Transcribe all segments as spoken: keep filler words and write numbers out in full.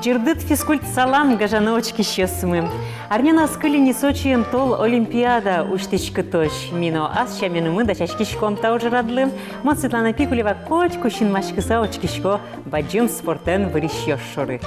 Ӟырдыт физкульт салам, гажано учкисьёсмы! Арняназ кыльы ни Сочиын тол олимпиада усьтӥськытозь. Ми но ас сяменымы дасяськиськом та ужрадлы. Мон, Светлана Пикулева, котьку синмаськыса учкисько бадӟым спортэн вырисьёс шоры.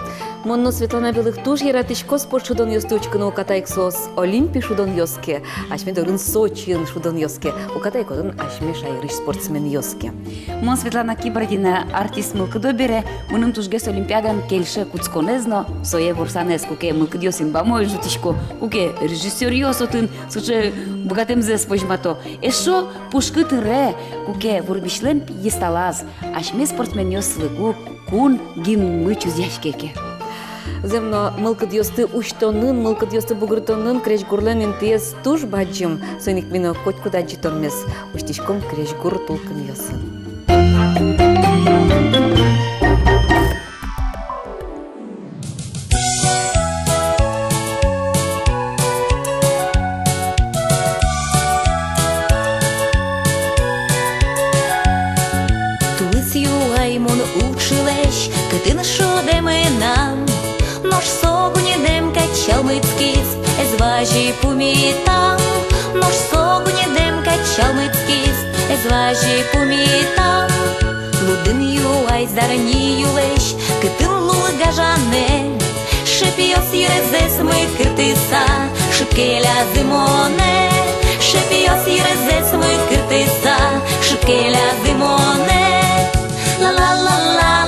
Мон но, Светлана Белых, туж яратӥсько спорт шудонъёсты учкыны. Уката ик соос олимпи шудонъёс ке, асьме дорын Сочиын шудонъёс ке, уката ик отын асьме шаерысь спортсменъёс ке. Мон, Светлана Кибардина, артист мылкыдо бере, мыным тужгес олимпиадаын кельше кутсконэз но сое ворсанэз, куке мылкыдъёс инбамозь ӝутӥсько, куке режиссёръёс отын сыӵе быгатэмзэс возьмато. Эшшо пушкы тыре, куке вормисьлэн пьедесталаз асьме спортсменъёслы ку кун гимнмы чузъяське ке. Зэм но, мылкыдъёсты усьтонын, мылкыдъёсты бугыртонын крезьгурлэн интыез туж бадӟым. Соин ик ми но котькуд адӟытонмес усьтӥськом крезьгур тулкымъёсын. Тулыс юай мон уӵылэсь, кытын шудэм мынам. Нош со гуньдэм кадь чалмытскиз, ӧз вази пумитам. Нош со гуньдэм кадь чалмытскиз, ӧз вази пумитам. Лудын юай зарни юлэсь, кытын лулы гажанэ. Шепъёс йырзэс мыкыртыса шыпкелязы монэ. Шепъёс йырзэс мыкыртыса шыпкелязы монэ. Ла-ла-ла-ла.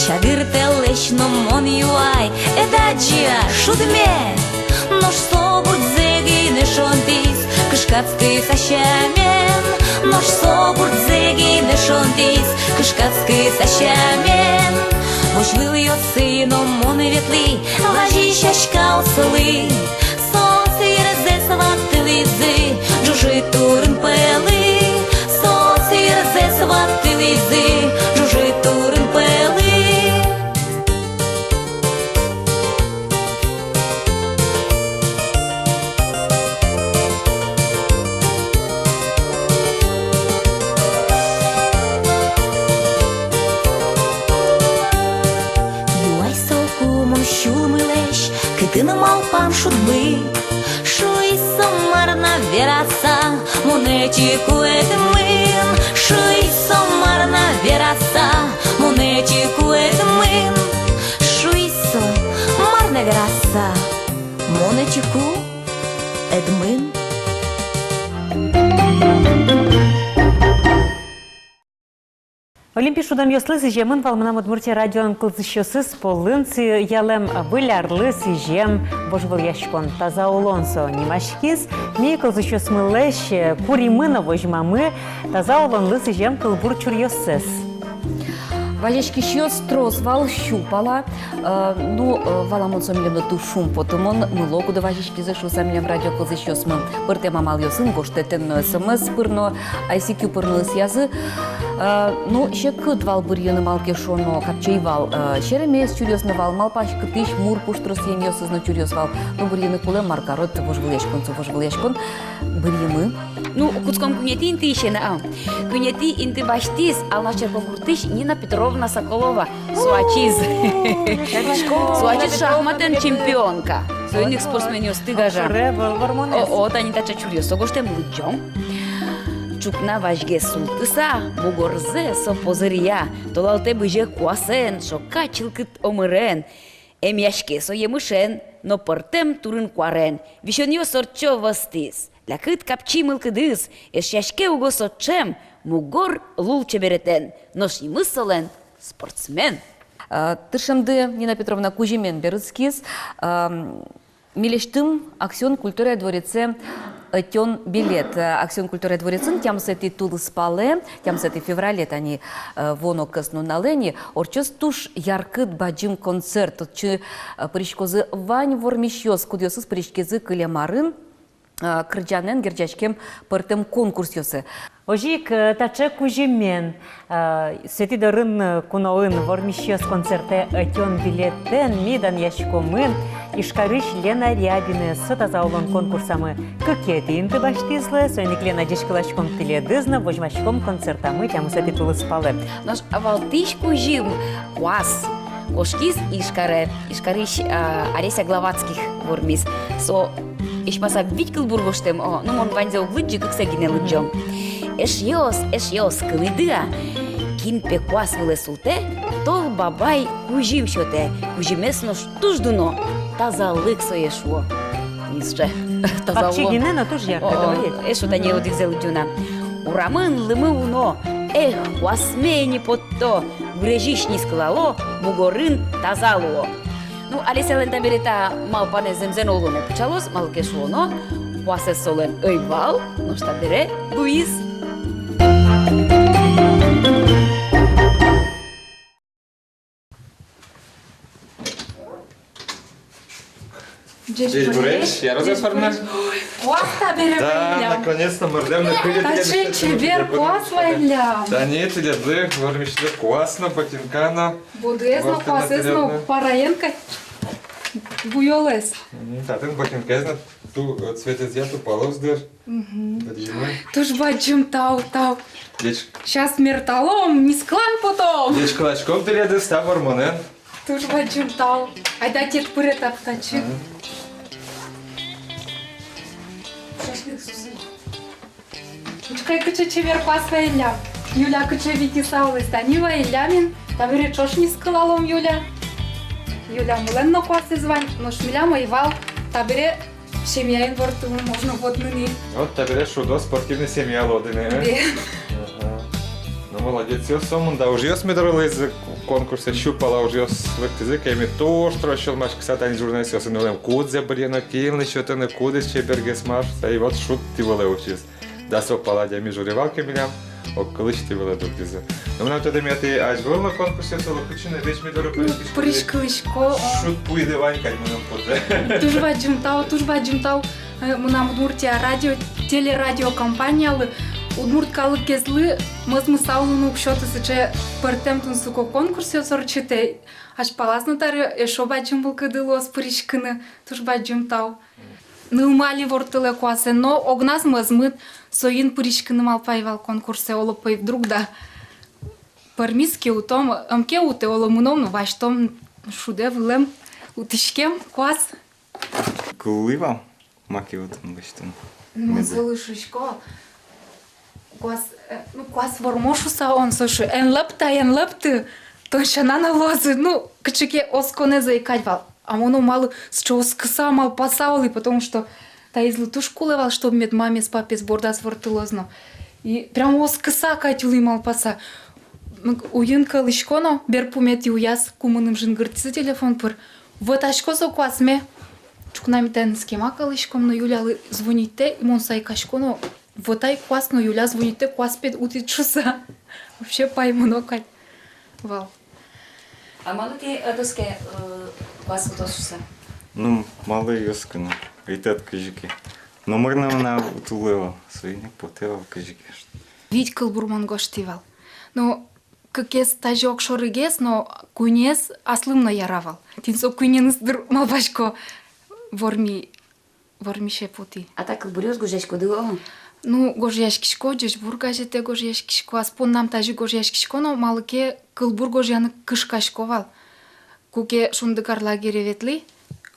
Чагыр тэлэсь но мон юай, ӧд адӟы-а шудме? Нош со бурдзэ гинэ шонтӥз, кышкатскыса сямен. Нош со бурдзэ гинэ шонтӥз, кышкатскыса сямен. Возь вылъёсы но мон ветлӥ, вазисько сяськаослы. Соос йырзэс ватылӥзы ӝужыт турын пӧлы. Соос йырзэс ватылӥзы ӝужыт турын пӧлы. Юай соку мон сюлмылэсь, кытын малпам шудмы. Шуиз со, мар на вераса, мон ӧтику ӧдмын. Шуиз со, мар на вераса, мон ӧтику ӧдмын. Шуиз со, мар на вераса, мон ӧтику ӧдмын. Олимпи шудонъёслы сӥземын вал «Мынам Удмуртие» радиолэн кылзӥсьёсыз пӧлын сӥялэм «Выль арлы сӥзем» вожвылъяськон. «Таза улон» со нимаськиз. Ми кылзӥсьёсмылэсь, э, куримы но возьмамы таза улонлы сӥзем кылбур чуръёссэс. Вазиськисьёс трос вал, сю пала. Э, ну, э, валамон, со милемлы туж шумпотымон, мылокыдо вазиськизы шуыса милем радио кылзӥсьёсмы. Пӧртэм амалъёсын, гожтэтэн но, эс эм эс пыр но, ай си кью пыр но ысъязы. Э, ну, секыт вал бырйыны, малы ке шуоно, капчи ӧй вал, э, серемес чуръёс но вал, малпаськытӥсь мур пуштросъемъёсыз но чуръёс вал. Ну, бырйыны кулэ, мар карод, вожвылъяськон со вожвылъяськон. Бырйымы. Ну, кутском куинетӥ интыысен, а? Куинетӥ инты басьтӥз Алнаш черкогуртысь Нина Петровна Соколова. Со ачиз. О, Нина Петровна, шахматэн чемпионка. Соин ик спортсменъёсты гажа. О, о, тани таӵе чуръёс со гожтэм, лыдӟом. Ӵукна вазьгес султыса, бугорзэ со позыръя, толалтэ бызе куасэн, шокка чылкыт омырен. Эмъяське со емышен но пӧртэм турын-куарен, висёнъёс ортчо вӧзтӥз. Лякыт капчи мылкыдыз, эшъяське уго со ӵем, мугор лулчеберетэн, нош нимыз солэн спортсмен. Э, тыршемды, Нина Петровна, кузьымен берытскиз. Э, милесьтым «Аксион» культура дворецэ ӧтён билет. Э, «Аксион» культура дворецын тямысэтӥ тулыспалэ, тямысэтӥ феврале, тани, э, вуоно кӧснуналэ ини, ортчоз туж яркыт, бадӟым концерт. Отчы, э, пыриськозы вань вормисьёс, кудъёсыз пыриськизы кылем арын, э, кырӟанэн герӟаськем пӧртэм конкурсъёсы. Озьы ик, э, таӵе кузьымен, э, Светӥ дорын, э, куноын вормисьёс концертэ ӧтён билетэн ми данъяськомы Ижкарысь Лена Рябинэ. Со таза улон конкурсамы кыкетӥ инты басьтӥз луэ. Соин ик, Лена, ӟечкыласьком тӥледыз но возьмаськом концертамы тямысэтӥ тулыспалэ. Нош валтӥсь кузьым — куас. Кошкиз Ижкаре, Ижкарысь, а, Олеся Главатских вормиз. Со ишмаса вить кылбур гожтэм, о, ну, мон ваньзэ уг лыдӟы, кыксэ гинэ лыдӟо. Эшъёс, эшъёс, кылӥды-а, кин пе куас вылэ султэ, тол бабай кузьым сётэ, кузьымез нош туж дуно, тазалык сое шуо. Нисче таза улон. Вообще гинэ но туж яркыт. О, о, давай. Эшшо тани одӥгзэ лыдӟо на. Урамын лымы уно, эх, куасме ини потто, гурезьысь нискылало, бугорын таза луо. Ну, Олесялэн табере та малпанэз зэмзэ но улонэ пыӵалоз, малы ке шуоно, куасэз солэн ӧй вал, нош табере луиз. Ӟечбуресь, яра-а, ӟечбуресь. Ой, куас табере вайиллям. Да, наконец-то мырдэм но кыльыт. Таӵе чебер куас вайиллям. Тани тӥледлы, вормисьлы, куас но, ботинка но. Бодыез но, куасэз но, параен кадь буёлэз. Мгм, татын ботинкаез но ту, э, цветэзъя тупалоз дыр. Мгм. Бадӟымын. Туж бадӟым тау, тау. Ӟеч- Сейчас мерталом, нискылан потом. Ӟечкыласьком тӥледыз та вормонэн. Туж бадӟым тау. Айда тӥ пыре татчы. Мгм. Учкы ай, кыӵе чебер куас вайиллям. Юля кыӵе витьыса улӥз, тани вайиллям ини. Табере ӵош нискылалом, Юля. Юлямылэн но куасэз вань, нош милям ӧй вал. Табере семьяен ворттылыны можно вуоды ни. Вот табере шудо спортивной семья луоды ни, э? Бен. Ага. Ну, молодецъёс, сомында ужъёс мед луизы конкурсэ, сю пала ужъёс лыктӥзы ке, ми туж трос сюлмаськыса тани журналистъёсын улӥм. Кудзэ быръёно, кинлы сётоно, кудӥз чебергес, мар шуса, и вот шуд тӥ вылэ усиз. Дасо пала адями жюри вал ке милям, огкылысь тӥ вылэ дугдӥзы. Но мынам тодэмъя, тӥ азьвыл но конкурсъёсы, оло кытчы но, весь ми доры пыриськиськоды. Пыриськылӥсько, о. Шуд пуйды вань кадь мыным потэ. Туж бадӟым тау, туж бадӟым тау, э, «Мынам Удмуртия» радио, телерадиокомпаниялы, удмурт калыкезлы мӧзмыса улыны уксётэ сыӵе пӧртэм тунсыко конкурсъёс ортчытэ. Азьпалаз но табере эшшо бадӟым мылкыды луоз пыриськыны. Туж бадӟым тау. Нылмы али ворттылэ куасэн но, огназ мӧзмыт, соин пыриськыны малпай вал конкурсэ, оло пӧй вдруг да пӧрмиз ке, утом, ӧм ке утэ, оло мыном но басьтом, шудэ вылэм утӥськем куас. Кыллы вал, маке отын басьтом. Ну, мон солы шуисько, куас, э, ну, куас вормо шуса, он со шуэ: эн лэпты, эн лэпты, тон сяна но луозы, ну, кыӵе ке осконэз ӧй кадь вал. А мон но малы сыӵе оскыса, малпаса улӥ, потому что таизлы туж кулэ вал, чтоб мед мамез, папаез бордаз ворттылоз но. И прямо оскыса кадь улӥ, малпаса. Уйин кӧлӥсько но, берпуметӥ уяз ку мыным жингыртӥзы телефон пыр. Вӧтасько со куасме. Ӵукна ми таин с кем-а кӧлӥськом но, Юлялы звонитьтэ, и мон сайкасько но, вӧтай куас но, Юля звонитьтэ, куас пе утӥд шуса. Вообще паймоно кадь вал. А малы тӥ ӧд оске, э, куас утоз шуса? Ну, малы ӧй оскы но, ӧй тод кызьы ке. Номыр но мынам уд улы вал, соин ик потэ вал кызьы ке. Вить кылбур мон гожтӥ вал. Ну, кыкез тазьы огшорыгес, но куинез аслым но яра вал. Тӥни со куиненыз, дыр, малпасько, ворми, вормисе потӥ. А та кылбуръёс гожъяськоды-о? Ну, гожъяськисько, «Ӟечбур» газетэ гожъяськисько, ас поннам тазьы гожъяськисько но, малы ке кылбур гожъяны кышкасько вал. Куке «Шундыкар» лагере ветлӥ,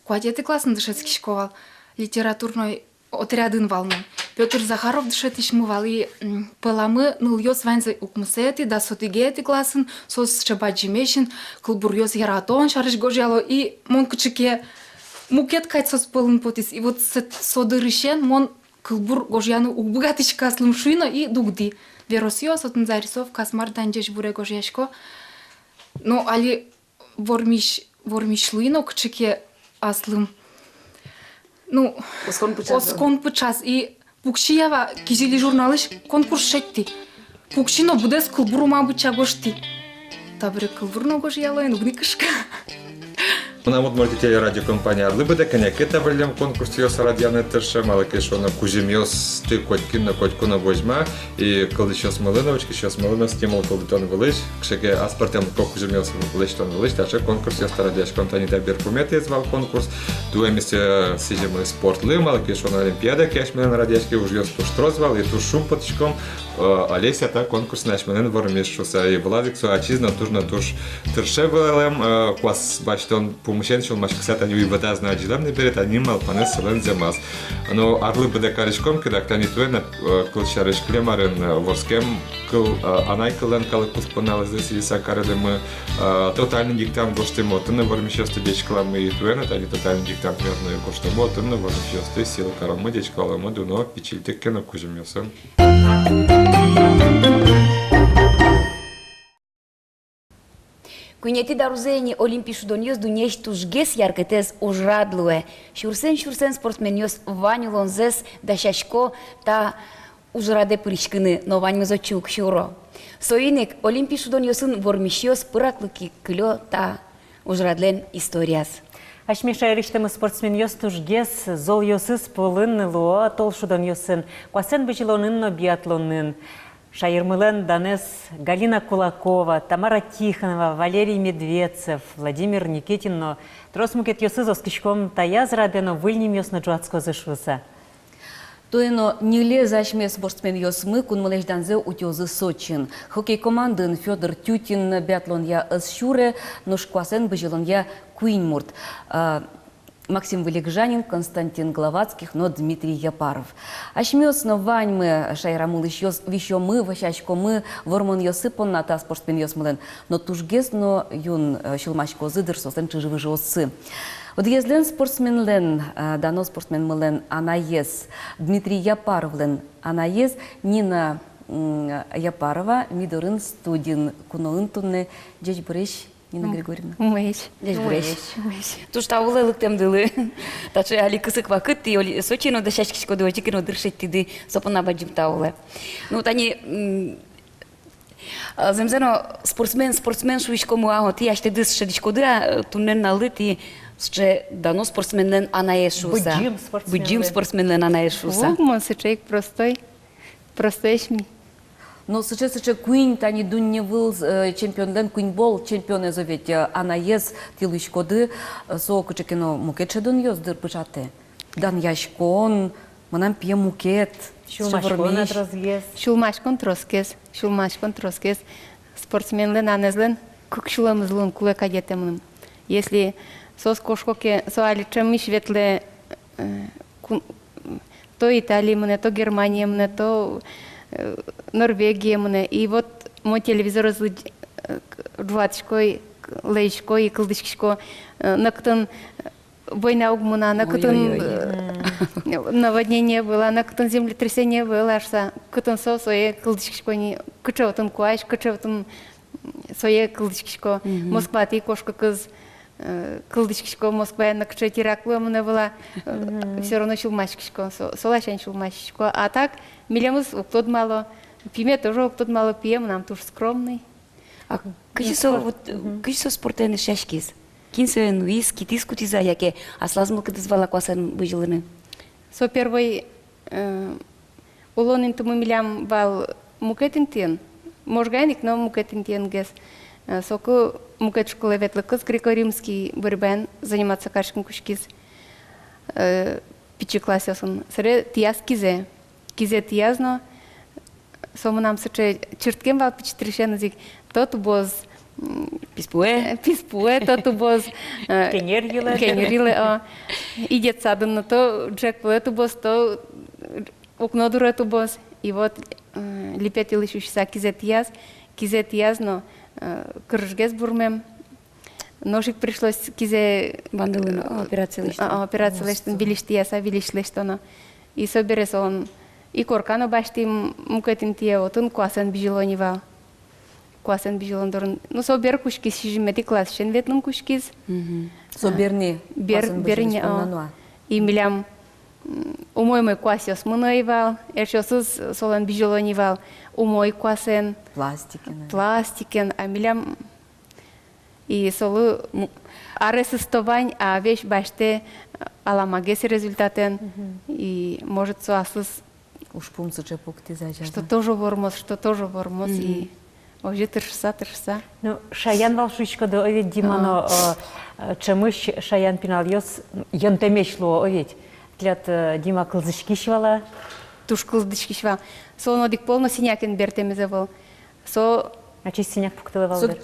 куатетӥ классын дышетскисько вал, литературной отрядын вал мон. Пётр Захаров дышетӥсьмы вал, и, м, пӧламы нылъёс ваньзы укмысэтӥ, дасэтӥ, дасэтӥ классын, соос сыӵе бадӟымесь ини, кылбуръёс яратон сярысь гожъяло, и мон кыӵе ке мукет кадь соос пӧлын потӥз. И вот со, со дырысен мон кылбур гожъяны уг быгатӥськы, аслым шуи но и дугдӥ. Веросъёс, отын зарисовкаос, мар тани, «Ӟечбуре» гожъясько. Но али вормись, вормись луи но кыӵе ке аслым, ну, оскон пыӵаз. Оскон пыӵаз. И пуксия вал, «Кизили» журналысь конкурс шедьтӥ. Пукси но быдэс кылбур ум-а быдӟа гожтӥ. Табере кылбур но гожъяло, эн уг ни кышка. Мынам «Удмуртия» телерадиокомпания арлы быдэ кӧня ке та выллем конкурсъёс радъяны тырше, малы ке шуоно кузьымъёсты котькин но, котьку но возьма, и кылзӥсьёсмылы но, учкисьёсмылы но стимул кылдытон вылысь, кыӵе ке аспӧртэмлыко кузьымъёс лэсьтон вылысь таӵе конкурсъёсты радъяськом. Тани табере пуметӥез вал конкурс, туэ ми сӥземмы спортлы, малы ке шуоно олимпиада ке асьмелэн радъяське, ужъёс туж трос вал, и туж шумпотӥськом, э, Олеся та конкурсын асьмелэн вормиз шуыса. И Владик со ачиз но туж но туж тырше вылэм, э, куас басьтон пумысен сюлмаськыса. Тани уйвӧтаз но адӟылэм ни бере, тани малпанэз солэн зэмаз. Но арлы быдэ кариськом ке, дак тани туэ но, э, кылсярысь, кылем арын, э, вордскем кыл, э, анай кыллэн калык куспо нуналэзлы сӥзьыса карылӥмы, э, тотальный диктант гожтӥмы, отын но вормисьёсты ӟечкылӥмы, и туэ но тани тотальный диктант мер но гожтомы, отын но вормисьёсты сӥлы каромы, ӟечкыломы дуно, пичильтык ке но, кузьымъёсын. Куинетӥ дорозы ини олимпи шудонъёс дуннеысь тужгес яркытэз ужрад луэ. Сюрсэн-сюрсэн спортсменъёс вань улонзэс дасясько та ужрадэ пыриськыны, но ваньмыз отчы уг сюро. Соин ик олимпи шудонъёсын вормисьёс пыраклык ик кылё та ужрадлэн историяз. Асьме шаерысьтымы спортсменъёс тужгес золъёсыз пӧлын луо тол шудонъёсын, куасэн бызьылонын но биатлонын. Шаермылэн данэз Галина Кулакова, Тамара Тихонова, Валерий Медведцев, Владимир Никитин но трос мукетъёсыз. Оскиськом, таяз радэ но выль нимъёс но ӝуатскозы шуыса. Туэ но ньылез асьме спортсменъёсмы кунмылэсь данзэ утёзы Сочиын. Хоккей командаын Фёдор Тютин биатлонъя ӧз сюре, нош куасэн бызьылонъя куинь мурт. А, Максим Вылегжанин, Константин Главатских но Дмитрий Япаров. Асьмеос но ваньмы, шаерамы улӥсьёс, висёмы, вӧсяськомы вормонъёссы понна та спортсменъёсмылэн. Но тужгес но юн, э, сюлмаськозы, дыр, соослэн чыжы-выжыоссы. Одӥгезлэн спортсменлэн, э, дано спортсменмылэн анаез, Дмитрий Япаровлэн анаез Нина, м, Япарова ми дорын студиын куноын туннэ. Ӟечбуресь, Нина Григорьевна. Умоесь. Ӟечбуресь. Умоесь. Туж тау лыктэмдылы. Таӵе али кысык вакыт, тӥ Оли-, Сочиын но дасяськиськоды, озьы ке но дыр шедьтӥды, со понна бадӟым тау. Ну, тани, м, а, зэмзэ но спортсмен, спортсмен шуиськомы, а, тӥ асьтэдыз шӧдӥськоды, а, туннэ нуналлы тӥ сыӵе дано спортсменлэн анаез шуыса. Быдӟым спортсменлэн. Быдӟым спортсменлэн анаез шуыса. Уг, мон сыӵе ик простой. Простоесь ми. Но сыӵе, сыӵе куинь, тани дунне выл, э, чемпионлэн куинь пол чемпионэз, ведь, э, анаез тӥ луиськоды, э, со кыӵе ке но мукет шӧдонъёс, дыр, пыӵатэ. Данъяськон, мынам пие мукет. Сюлмаськон тросгес. Сюлмаськон тросгес. Сюлмаськон тросгес. Спортсменлэн анэзлэн кык сюлэмыз луыны кулэ кадь ӧте мыным. Если соос кошко ке, со али ӵемысь ветлэ, э, ку-, то Италие мынэ, то Германие мынэ, то, э, Норвегие мынэ. И вот мон телевизорез лыдӟ-, э, к-, ӝуатӥсько, к-, лэзисько и кылзӥськисько, э, нокытын, э, война уг мына, нокытын, ой-ой-ой, э, наводнение ӧвӧл-а, нокытын землетрясение ӧвӧл-а шуыса, кытын со, сое кылзӥськисько ни, кыӵе отын куазь, кыӵе отын, сое кылзӥськисько. Мгм. Москватӥ кошкыкыз, э, кылзӥськисько, Москваын но кыӵе теракт луэмын ӧвӧл-а, э, всё равно сюлмаськисько, со-, со ласянь сюлмаськисько. А так, милемыз уг тодмало, пиме тоже уг тодмало, пие мынам туж скромный. А кызьы со, вот, кызьы со спортэн эшъяськиз? Кин сое нуиз, китӥз кутӥз-а, яке аслаз мылкыдыз вал-а куасэн бызьылыны? Со первой, э, улон интымы милям вал мукет интыын, Можгаын ик, но мукет интыын гес. Э, соку мукет школае ветлыкуз, греко-римский борьбаен заниматься кариськыны кутскиз, э, пичи классъёсын. Собере тӥяз кизэ. Кизэ тӥяз но, со мынам сыӵе чырткем вал пичи дырысеныз ик. То тубоз, м, писпуэ. Э, писпуэ, то тубоз, э, кенер йылэ. Кенер йылэ, о. И детсадын но то ӝӧк вылэ тубоз, то укно дуре тубоз. И вот, э, липет йылысь усьыса кизэ тӥяз, кизэ тӥяз но, э, кырыжгес бурмем. Нош ик пришлось кизэ вандылыны, э, операция лэсьтыны. А, операция лэсьтыны, вились тӥяса, вились лэсьтоно. И собере солэн и корка но басьтӥм мукет интые, отын куасэн бызьыло ни вал. Куасэн бызьылон дорын. Ну, со бер кутскиз, сизьыметӥ классысен ветлыны кутскиз. Мгм. Со бер ни, бер, куасэн бер ни, бызьылон, о, понна нуа. И милям, м, умой-умой куасъёсмы но ӧй вал, эшъёсыз солэн бызьыло ни вал умой куасэн. Пластикен. Пластикен, а милям И солы м, аресыз-то вань, а весь басьтэ аламагес результатэн. И, может, со аслыз ужпум сыӵе пуктӥз, что тоже вормоз, что тоже вормоз. И озьы тыршыса, тыршыса. Ну, шаян вал шуиськоды, о ведь, Дима, но, э, э, ӵемысь шаян пиналъёс йӧнтэмесь луо, о ведь. Тӥляд, э, Дима кылзӥськись вал-а? Туж кылзӥськись вал. Солэн одӥг пол но синякен бертэмез ӧвӧл. Со ачиз синяк пуктылэ вал дыр.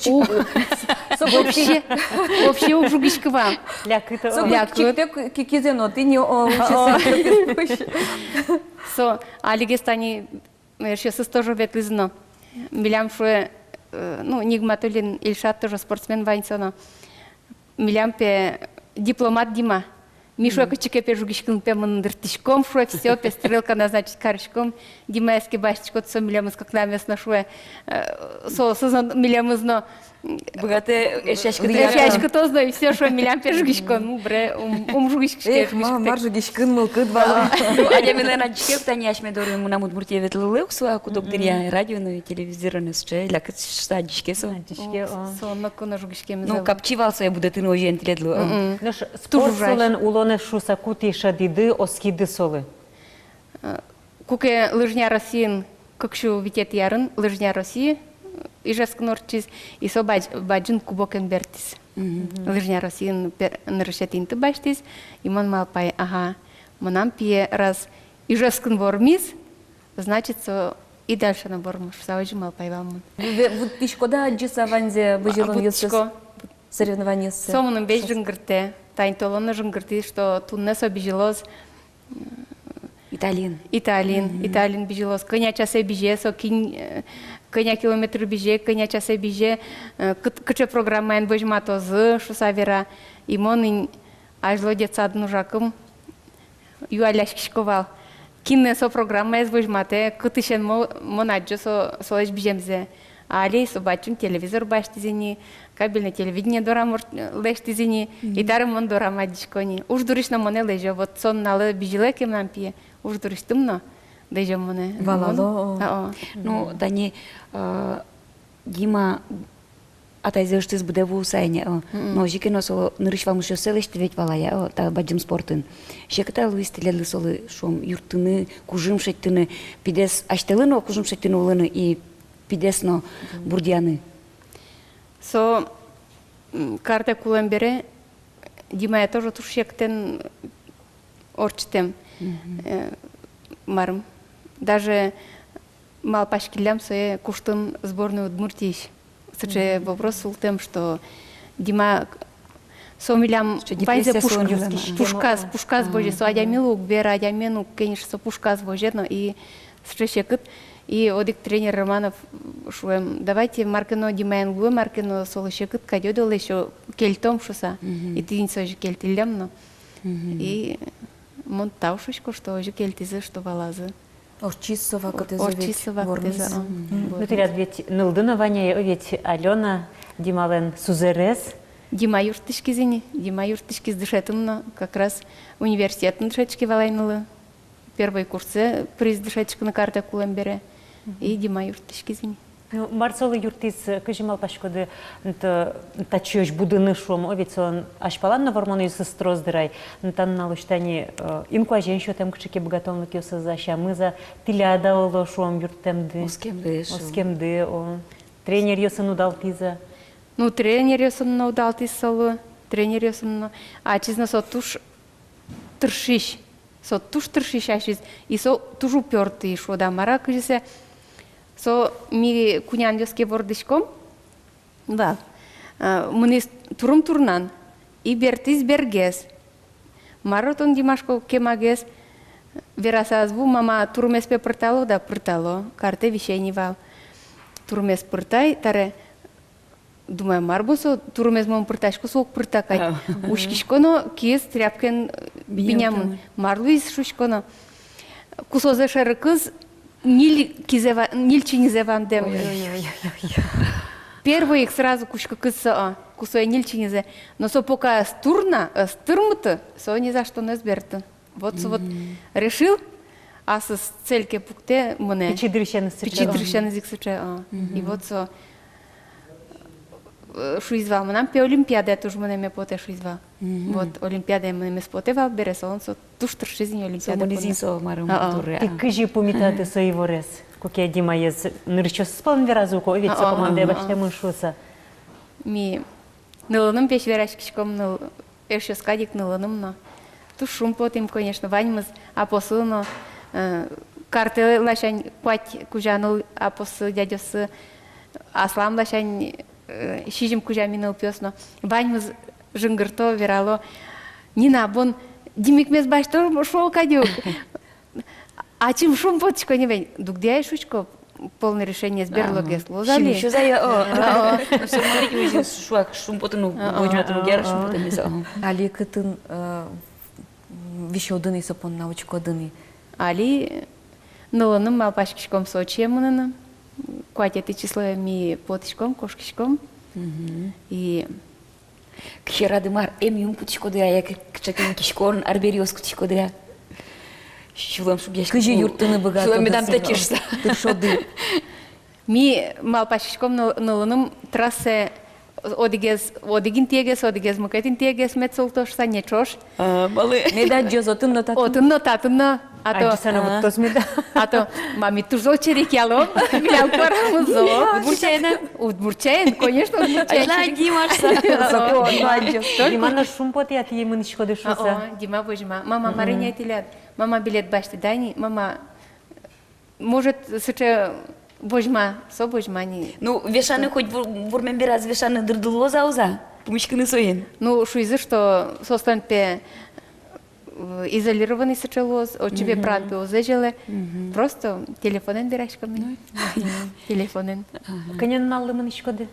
Со вообще, вообще уг жугиськы вал. Лякыт, о. Со лякыт. Чик-, чик-, кикизэ но тӥни, о, о, о. Со алигес тани эшъёсыз тоже ветлӥзы но. Милям, шуэ, э, ну, Нигматуллин Ильшат тоже спортсмен вань со но. Милям, пе, дипломат Дима. Ми, шуэ, кытчы ке, пе, жугиськыны, пе, мыныны дыртӥськом, шуэ, всё, пе, стрелка назначить кариськом. Димаез ке басьтӥськод, со милемыз кыкнамес но, шуэ, э, со, со, со милемыз но быгатэ, эшъяськытоз, эшъяськытоз но, и всё, шуэ, милям, пе, жугиськон. Ну, бре, ум, ум жугиськиське. Эх, ма, мар жугиськыны мылкыд вал. Адямилэн адӟиське, тани асьме доры, мынам удмуртие ветлылыку, со куд-ог дыръя радио но, телевизор но, сыӵе лякыт шуыса адӟиське со. Адӟиське, о. Со но куно жугиськемез. Ну, капчи вал сое будэтыны озьыен тӥледлы, о. Нош спорт солэн улонэз шуыса ку тӥ шӧдӥды, оскиды солы? Э, куке Лыжня Россиын кык сю витетӥ арын Лыжня России, э, Ижевскын ортчиз, и со бадӟ-, бадӟым кубокен бертӥз. Лыжня Россиын пе-, нырысетӥ инты басьтӥз, и мон малпай, ага, мынам пие раз Ижевскын вормиз, значит, со и дальше но вормоз шуыса, озьы малпай вал мон. Ве-, вуттӥськоды-а адӟыса ваньзэ бызьылонъёссэ? Вуттӥсько. Соревнованиоссэ. Со мыным весь жингыртэ. Тани толон но жингыртӥз, что туннэ со бызьылоз Италиын. Италиын, Италиын бызьылоз. Кӧня часэ бызе со, кин, э, кӧня километр бызе, кӧня часэ бызе, э, кыт-, кыӵе программаен возьматозы шуыса вера. И мон ини азьло детсадын ужакум юалляськисько вал, кинэ со программаез возьматэ, кытысен мо-, мон адӟо со, солэсь быземзэ. А али со бадӟым телевизор басьтӥз ини, кабельное телевидение дорам ор-, лэсьтӥз ини, и табере мон дорам адӟисько ини. Уж дурысь но монэ лэзё, вот со нуналэ бызьылэ ке мынам пие, уж дурысьтым но лэзё монэ. Валало. Мон, о. А, о. Ну, тани, э, Дима атайзэ ыштӥз быдэ вуыса ини, о. Но озьы ке но, солы нырысь вамышъёссэ лэсьтӥд ведь вал-а, о, та бадӟым спортын. Секыт-а луиз тӥледлы солы, шуом, юрттыны, кужым шедьтыны, пидэс асьтэлы но кужым шедьтыны улыны и пидэс но бурдъяны? Со, м, картэ кулэм бере Димае тоже туж секытэн ортчытэм. Э, марым. Даже малпаськиллям сое куштыны сборной Удмуртиысь. Сыӵе вопрос султэм, что Дима, со милям ваньзэ пушказ, пушказ возе, со адямилы уг вера, адямиен уг кенеше, со пушказ возе но, и сыӵе секыт. И одӥг тренер Романов шуэм: «Давайте мар ке но Димаен луэ, мар ке но солы секыт кадь, ойдолэ ещё кельтом», — шуыса. И тӥни сое кельтӥллям но. И мон тау шуисько, что озьы кельтӥзы, что валазы. Ортчиз со вакытэз, ортчиз со вакытэз, вормиз. А. Ну, тӥляд ведь нылды но вань-а, ведь Алёна, Дималэн сузэрез. Дима юрттӥськиз ини, Дима юрттӥськиз дышетыны но, как раз университетын дышетски вал ай нылы. Первой курсэ пыриз дышетскыны картэ кулэм бере. И Дима юрттӥськиз ини. Ну, мар солы юрттӥз, кызьы малпаськоды, н-, т-, татчыозь будыны, шуом, о, ведь солэн азьпалан но вормонъёсыз трос дыр ай. Н-, та нуналозь тани, э, инкуазен сётэм кыӵе ке быгатонлыкъёсыз-а, сямыз-а, тӥляд-а оло, шуом, юрттэмды? Оскемды, шуом. Оскемды, о. Тренеръёсын удалтӥз-а? Ну, тренеръёсын но удалтӥз солы, тренеръёсын но. Ачиз но со туж тыршись, со туж тыршись ачиз, и со туж упёртый, шуод-а, мар-а, кызьы сое. Со, ми кунянъёс ке вордӥськом вал, а, мынӥз турым турнан и бертӥз бергес. Мар-о тон, Дима, шуко, кемагес? Вераса ӧз ву, мама, турымез, пе, пыртало да, пыртало, картэ висе ни вал. Турымез пыртай, таре думаю, мар бон со, турымез мон пыртасько, со уг пырта кадь. А. Учкисько но, киыз тряпкаен, э, бинямын. Бинямын. Мар луиз, шуисько но. Кусозэ шерыкыз ньыль кизэ ва-, ньыль чиньызэ вандэм. Ой-ой-ой. Первой ик сразу кутскыкыз со, а, кусое ньыль чиньызэ. Но со пока ӧз турна, ӧз тырмыты, со ни за что но ӧз берты. Вот со вот решил, аслыз цель ке пуктэ, мынэ. Пичи дырысеныз сыӵе. Пичи дырысеныз ик сыӵе, а. И вот со, э, шуиз вал, мынам пе олимпиадае туж мынэме потэ, шуиз вал. Мгм. Вот, олимпиадае мынэмез потэ вал бере, солэн со туж тыршиз ини олимпиада понна. Со мынӥз ини со марым. А-а. Туре, а. Тӥ кызьы пумитады со иворез, куке Димаез нырысьёсыз пӧлын веразы ук, о, ведь со, а-а, командае, а-а, басьтэмын шуыса? Ми нылыным весь вераськиськом, ныл, эшъёс кадь ик нылыным но. Туж шумпотӥм, конечно, ваньмыз апосы но, э, картэ ласянь куать кузя ныл апосы, дядёсы, аслам ласянь, э, сизьым кузя ми нылпиос но. Ваньмыз жингырто, верало: «Нина, бон Димикмес басьто», шуо кадь ук. Ачим шумпотӥсько ни вань, дугдэ ай, шуисько, полный решениез берлогес луоз али. Синмысь уз ай, о. О, о. Ну, всё равно ведь уже шуак шумпотыны, о, о, возьматыны, о, о, гера шумпотыны, о. Али кытын, э, висёды ни со понна, учкоды ни? Али нылыным малпаськиськом Сочие мыныны. Куатетӥ числое ми потӥськом, кошкиськом. Мгм. И Кыӵе рады мар, эмъюм кутӥськоды-а, яке кыӵе ке киськон арбериос кутӥськоды-а? Сюлэм шугъяське. Кызьы юрттыны быгатоды, сюлэм медам тэтчы шуса, тыршоды? Ми малпаськиськом ныл-, нылыным трассае одӥгез, одӥг интыегес, одӥгез мукет интыегес мед султоз шуса, не ӵош. А, малы? Мед адӟоз отын но, татын. Отын но, татын но. А то, адӟыса но вуттоз меда. А то, ма, ми туж зол черекъялом, милям куарамы зол. Удмурт чаен-а? Удмурт чаен, конечно, удмурт чаен. Ай, черек. Дима шуса. О, о, адӟоз. Только Дима но шумпотэ-а, тӥ мынӥськоды шуса? О, о, Дима возьма. Мама, мгм, мар ини ай тӥляд? Мама, билет басьтӥд-а ни? Мама, может, сыӵе возьма, со возьма ни. Ну, вешаны хоть вур-, вурмем бераз вешаны дырды луоз-а, уз-а? Пумиськыны соин. Ну, шуизы, что соослэн пе, э, изолированный сыӵе луоз, отчы пе, мгм, пыран пе уз лэзьылэ. Мгм. Просто телефонэн вераськом ини. Ну. Телефонэн. Ага. Кӧня нуналлы мынӥськоды?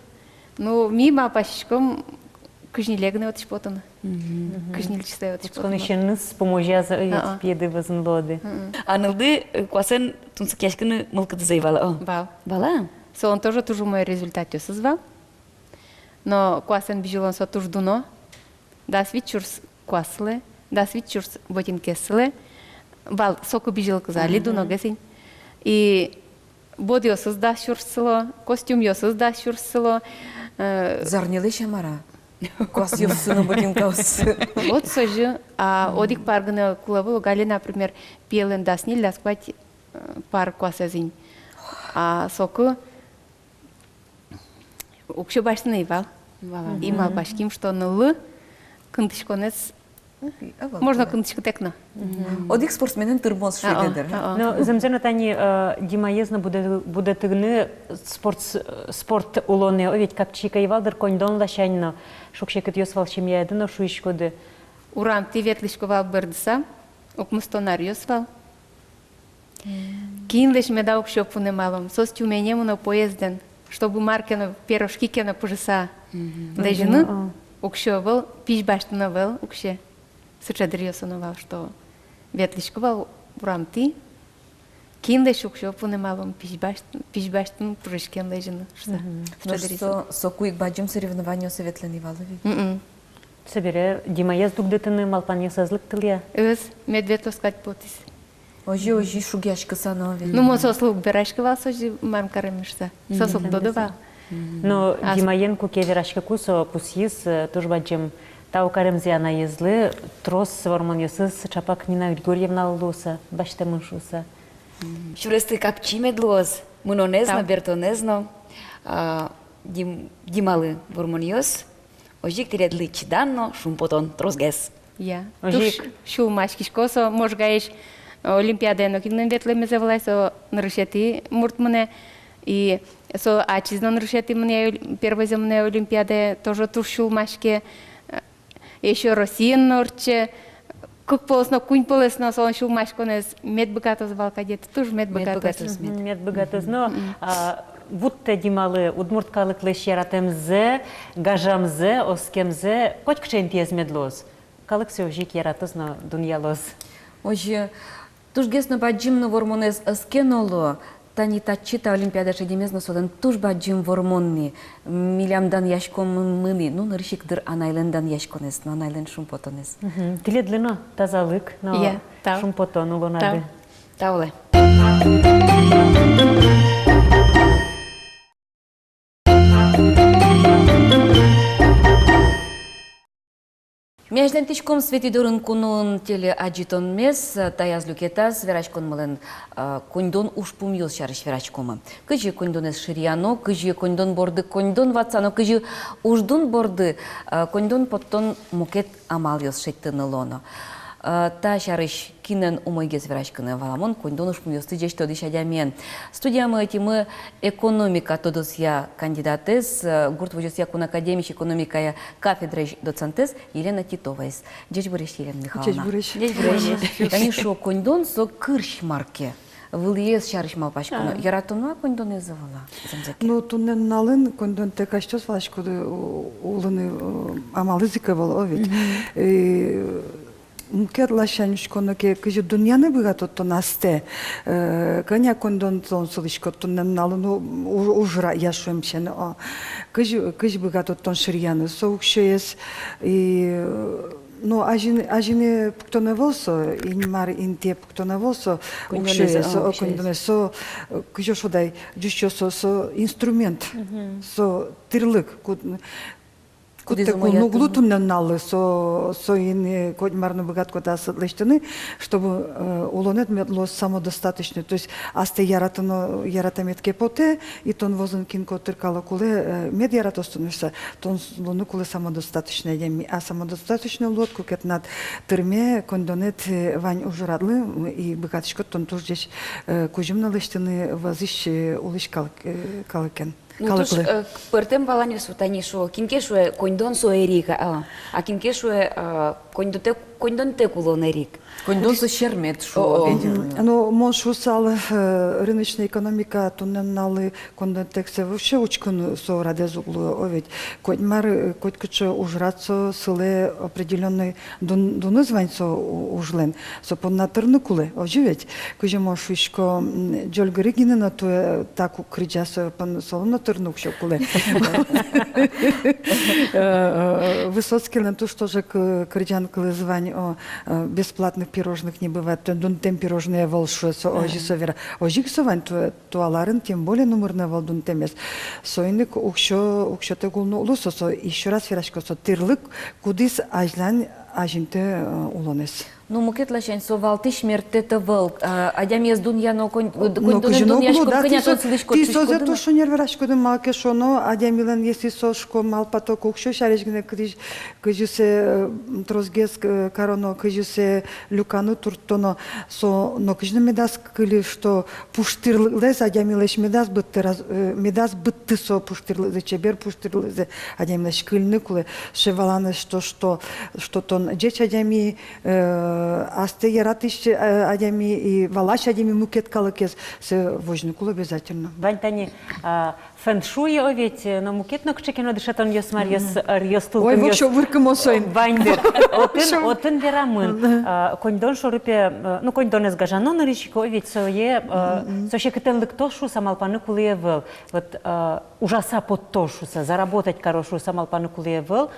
Ну, ми малпаськиськом кызь ньыле гинэ отысь потыны. Мгм. Кызь ньыль числое отысь потыны. Кутсконысеныз пумозяз, э, а-а, пиеды вӧзын луоды. Мгм. А нылды, э, куасэн тунсыкъяськыны мылкыдыз ӧй вал-а? Вал. Вал-а? Солэн тоже туж умой результатъёсыз вал. Но куасэн бызьылон со туж дуно. Дас вить сюрс куас сылэ, дас вить сюрс ботинкаез сылэ. Вал соку бызьылыкуз, али, мгм, дуногес ини. И бодыосыз дас сюрс сыло, костюмъёсыз дас сюрс сыло, э, зарнилэсь-а, мар-а? Куасъёссы но, ботинкаоссы. Вот созьы, а, мгм, одӥг пар гинэ кулэ вал ук али, например, пиелэн дас ньыль, дас куать, э, пар куасэз ини. А соку уксё басьтыны ӧй вал. Вал-а? И, мгм, малпаським, что ныллы кынтӥськонэз, можно кынтӥськытэк но. Мгм. Одӥг спортсменэн тырмоз, а-а, шуиды дыр. А-а. Но зэмзэ но тани, э, Димаез но будэ-, будэтыны спорт, спорт улонэ, о, ведь капчи ик ӧй вал дыр, коньдон ласянь но, шуг-секытъёс вал семьяды но, шуиськоды. Урамтӥ ветлӥсько вал бӧрдыса, укмыстон аръёс вал. Кинлэсь меда уксё пунэмалом? Соос Тюмене мыно поездэн, чтобы мар ке но, пирожки ке но пыжыса лэзьыны. Мгм. Уксё ӧвӧл, пизь басьтыны ӧвӧл уксё. Сыӵе дыръёсы но вал, что ветлӥсько вал урамтӥ, кинлэсь уксё пунэмалом, пизь басьт-, пизь басьтыны, пыжиськем лэзьыны шуса. Мгм. Сыӵе дыръёсы. Со, соку ик бадӟым соревнованиосы ветлыны ӧй вал ведь. Мгм. Собере Димаез дугдытыны малпанъёсыз лыктылэ-а? Ӧз, мед ветлоз кадь потӥз. Озьы, озьы шугъяськыса но ведь. Ну, мон соослы уг вераськы вал, соос озьы мар каремзы шуса. Мгм. Соос уг тодо вал. Мгм. Но Димаен куке вераськыку, со пусйиз, э, туж бадӟым тау каремзэ анаезлы, трос вормонъёсыз чапак Нина Григорьевналы луыса басьтэмын шуса. Мгм. Сюресты капчи мед луоз, мынонэз но, бертонэз но, а, Дим-, Дималы вормонъёс. Озьы ик тӥледлы чидан но шумпотон тросгес. Я. Озьы ик. Туж сюлмаськисько со Можгаысь, э, олимпиадае нокинлэн ветлэмез ӧвӧл ай, со нырысетӥ мурт мынэ. И со ачиз но нырысетӥ мынэ, оль-, первойзэ мынэ олимпиадае, тоже туж сюлмаське. Э, ещё Россиын но ортче. Кык полэс но, куинь полэс но солэн сюлмаськонэз мед быгатоз вал кадь, туж мед быгатоз. Мед быгатоз, мед. Мгм, мед быгатоз. Но, мгм, а, вуттэ Дималы удмурт калыклэсь яратэмзэ, гажамзэ, оскемзэ, котькыӵе интыез мед луоз. Калык сое озьы ик яратоз но дунъялоз. Озьы, тужгес но бадӟым но вормонэз ӧз ке но луы, тани татчы та олимпиадае шедемез но солэн туж бадӟым вормон ни. Милям данъяськонмы ни, ну, нырысь ик, дыр, анайлэн данъяськонэз но, анайлэн шумпотонэз. Мгм. Тӥледлы но тазалык но, я, тау, шумпотон улонады. Тау. Тау лэ. Ми азьланьтӥськом «Светӥ дорын куноын» телеадӟытонмес. Таяз люкетаз вераськонмылэн, э, коньдон ужпумъёс сярысь вераськомы. Кызьы коньдонэз ширъяно, кызьы коньдон борды коньдон ватсано, кызьы уждун борды, э, коньдон поттон мукет амалъёс шедьтыны луоно. Э, та сярысь кинэн умойгес вераськыны, валамон, коньдон ужпумъёсты ӟеч тодӥсь адямиен. Студиямы ӧтимы экономика тодосъя кандидатэз, э, гурт возёсъя кун академиысь экономикая кафедраысь доцентэз Елена Титоваез. Ӟечбуресь, Елена Михайловна. Ӟечбуресь. Ӟечбуресь. Тани шуо, коньдон со кырсь мар ке. Вылӥез сярысь малпаськоно. А. Яратоно-а коньдонэз ӧвӧл-а, зэмзэ ке? Ну, туннэ нуналын коньдонтэк асьтэос валаськоды, у-, улыны, э, амалэз ик ӧвӧл, о ведь. Мгм. И мукет ласянь учконо ке, кызьы дунъяны быгатод тон астэ, э, кӧня коньдон тон сылӥськод туннэ нуналын, ну, у-, ужра-, я шуэм сяна, о. Кызьы, кызьы быгатод тон ширъяны со уксёез, и, э, ну, азьын-, азьыне пуктоно ӧвӧл со, инмар интые пуктоно ӧвӧл со, коньдонэз, уксёез, а, о, уксёез. Коньдонэз, со, э, кызьы шуод ай, ӟуч ёзо, со, со инструмент, мгм, со тӥрлык, куд-, кудӥз куд-, умой кудтэк ятыр. Уг лу туннэ нуналлы, со, соин, э, котьмар но быгатӥськод аслэсьтыны, чтобы, э, улонэд мед луоз самодостаточный, то есть астэ яратоно, яратэмед ке потэ, и тон вӧзын кин котыр калык улэ, э, мед яратоз тонэ шуса, тон с-, луыны кулэ самодостаточный адями. А самодостаточный луод, куке тынад тырме коньдонэд, э, вань ужрадлы, м, и быгатӥськод тон туж ӟеч, э, кузьым но лэсьтыны вӧзысь, э, улӥсь калык-, э, калыкен. Ну, туж, калыклы, э, пӧртэм валанъёс, вот тани шуо, кин ке шуэ, коньдон со эрик, а, а кин ке шуэ, э, коньдонтэк, коньдонтэк улон эрик. Коньдон со сермет, шуо. О, о. Ведь. М, ну, мон шуысал, э, рыночной экономика туннэ нуналлы коньдонтэксэ вообще учкыны со радэз уг луы, о ведь. Котьмар, э, котькыӵе ужрад со сылэ определённой дун-, дуныз вань со у-, ужлэн. Со понна тырны кулэ, озьы ведь. Кызьы мон шуисько, м, Ӟольгыри гинэ но туэ, э, так ук кырӟа, со пон-, солы но тырны уксё кулэ. Э, э, Высоцкийлэн туж тоже к-, кырӟан кылыз вань, о, э, бесплатных пирожных не бывает, дунтэм пирожное ӧвӧл, шуэ со, озьы со вера. Озьы ик со вань, туэ, туала арын тем более номыр но ӧвӧл дунтэмез. Соин ик уксё, уксётэк улыны уг лу со, со, ещё раз верасько, со тӥрлык, кудӥз азьлань азинтэ, э, улонэз. Ну, мукет ласянь, со валтӥсь мерттэт ӧвӧл, а, адямиез дунъяно, конь-, но коньдонэн кызьы но дунъяськод, уг лу, да, кӧня тон сылӥськод, тӥ со-, тӥ созэ туж шонер вераськоды, малы ке шуоно, адямилэн, если со, шуисько, малпа только уксё сярысь гинэ, кызьы, кызьы сое, э, тросгес, э, кароно, кызьы сое люканы турттоно, со нокызьы но медаз кыльы, что пуштырлыкез адямилэсь медаз быдты, раз-, э, медаз быдты со пуштырлыкзэ, чебер пуштырлыкзэ адямилэсь кыльыны кулэ, сыӵе валанэз, что, что, что тон ӟеч адями, э, астэ яратӥсь, э, адями и валась адями мукет калыкез, сое возьыны кулэ обязательно. Вань тани, а, фэншуй, о ведь, э, но мукет но кыӵе ке но дышетонъёс, маръёс, ыръёс, тулкымъёс. Ой, вообще выркымон соин. Вань дыр. Отын, отын верамын, а, коньдон шоры пе, э, ну, коньдонэз гажано нырысь ик, о ведь, сое, э, со секытэн лыктоз шуса малпаны кулэ ӧвӧл. Вот, э, ужаса поттоз шуса, заработать кароз шуса малпаны кулэ ӧвӧл.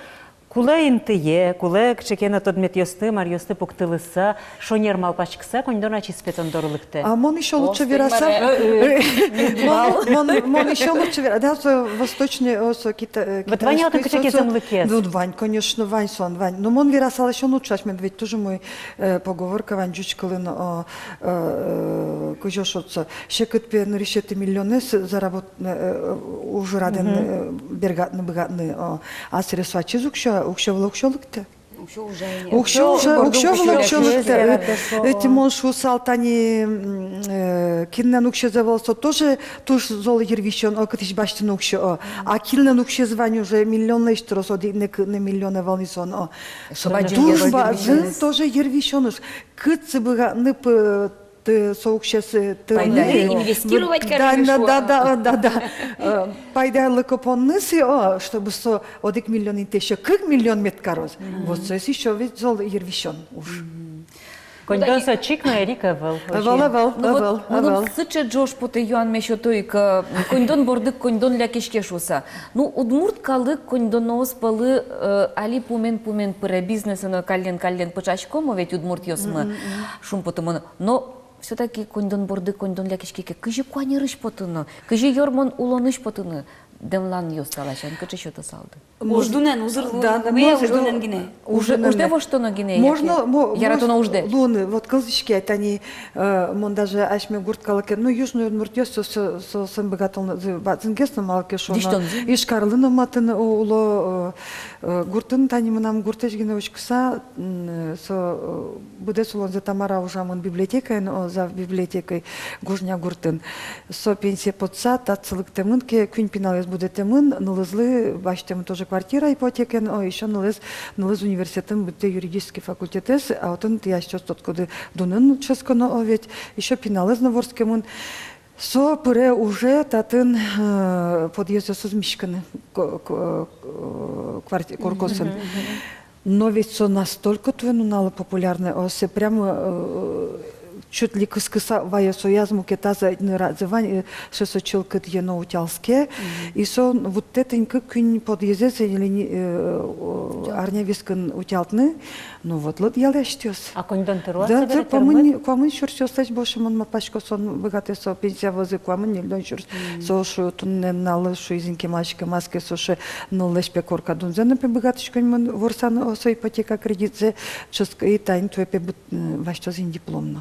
Кулэ интые, кулэ кыӵе ке но тодметъёсты, маръёсты пуктылыса, шонер малпаськыса, коньдон ачиз пе тон доры лыктэ. А мон ещё лучше вераса. Мон, мон, мон ещё лучше вера-, да, со восточный, о, со кита-, э, вот вань отын кыӵе ке зэмлыкез. Ну, вань, конечно, вань, со вань. Но мон верасал ещё лучше, асьмелэн ведь тоже мой, э, поговорка вань ӟуч кылын, о, э, кызьы шуод со, секыт пе нырысетӥ миллионэз заработ-, э, э, ужрадэн, э, бергатны быгатны, о, а сыре со ачиз уксё, уксё вылэ уксё лыктэ. Уксё ужа ини. Уксё ужа, уксё вылэ уксё лыктэ. Э, эти мон шуысал тани, м, э, кинлэн уксёез ӧвӧл, со тоже туж зол йырвисён, о, кытысь басьтыны уксё, о. А кинлэн уксёез вань уже миллионлэсь трос, одӥг но кык но миллион ӧвӧл ни солэн, о. Со бадӟым тоже йырвисён уж. Кытчы быгатны пы-, ты со уксёез, э, ты пайдаен, инвестировать карыны, да, да, да, да. Э, пайдаенлыко понны сое, о, чтобы со одӥг миллион интые ещё кык миллион мед кароз. Вот соос ещё ведь зол йырвисён уж. Коньдон со чик но эрик ӧвӧл. Ӧвӧл, ӧвӧл, ӧвӧл. Ну вот, мыным сыӵе ӝож потэ юанме сётыку ик, э, коньдон борды коньдон лякиське шуса. Ну, удмурт калык коньдоноос пӧлы, э, али пумен-пумен пыре, бизнесэ но каллен-каллен пыӵаськом, о, ведь удмуртъёсмы. Шумпотымон. Но всё-таки коньдон борды коньдон лякиське ке, кызьы куанерысь потыны, кызьы ёрмон улонысь потыны, дэмланъёс таласянь кыӵе сётысалды? Уждунэн, узыр луыны, да, да, уждунэн гинэ. Уждэ, уждэ воштоно гинэ, можно, яке мо-, яратоно уждэ луыны. Вот кылзӥське, тани, э, мон даже асьме гурт калыкен, ну, южной удмуртъёс со, со, соослэн быгатонзы бадӟымгес но, малы ке шуоно, Ижкарлы но матын у-, уло, э, э, гуртын, тани мынам гуртысь гинэ учкыса, м, со, э, быдэс улонзэ Тамара ужамын библиотекаын, о, зав библиотекаын, Гужня гуртын. Со пенсие потса, татчы лыктэмын ке, куинь пиналэз будэтэмын, нылызлы басьтэмын тоже квартира ипотекаен, о, ещё нылыз, нылыз университетын быдтэ юридический факультетэз, а отын тӥ асьтэос тодӥськоды, дунын ческоно, о, ведь, ещё пиналэз но вордскемын. Со пыре уже татын, э, подъездъёсыз миськыны ко-, ко-, э, кварти-, коркаосын. Но ведь со настолько туэ нуналэ популярной, о, сое прямо, э, чуть ли кыскыса ваё, сояз мукетаз, э, ныраз вань, э, сыӵе со чылкыт йӧно утялске. И со вуттэ тӥни кык-куинь подъездзэ, э, или не, э, о, арня вискын утялтыны. Ну вот, лыдъялэ асьтэос. А коньдон тыро-а? Да, собере да, куамын, тырмыт? Куамын сюрсъёслэсь больше, мон малпасько, со быгатэ со пенсия вӧзы куамын-ньыльдон сюрс. Со шуэ, туннэ нуналлы, шуиз ини, кемалась-кемаз ке, со шуэ, ныллэсь пе корка дунзэ но пе быгатӥсько ини мон ворсаны, о, со ипотека кредитсэ, ческо, и тани туэ пе быт-, м, басьтоз ини диплом но.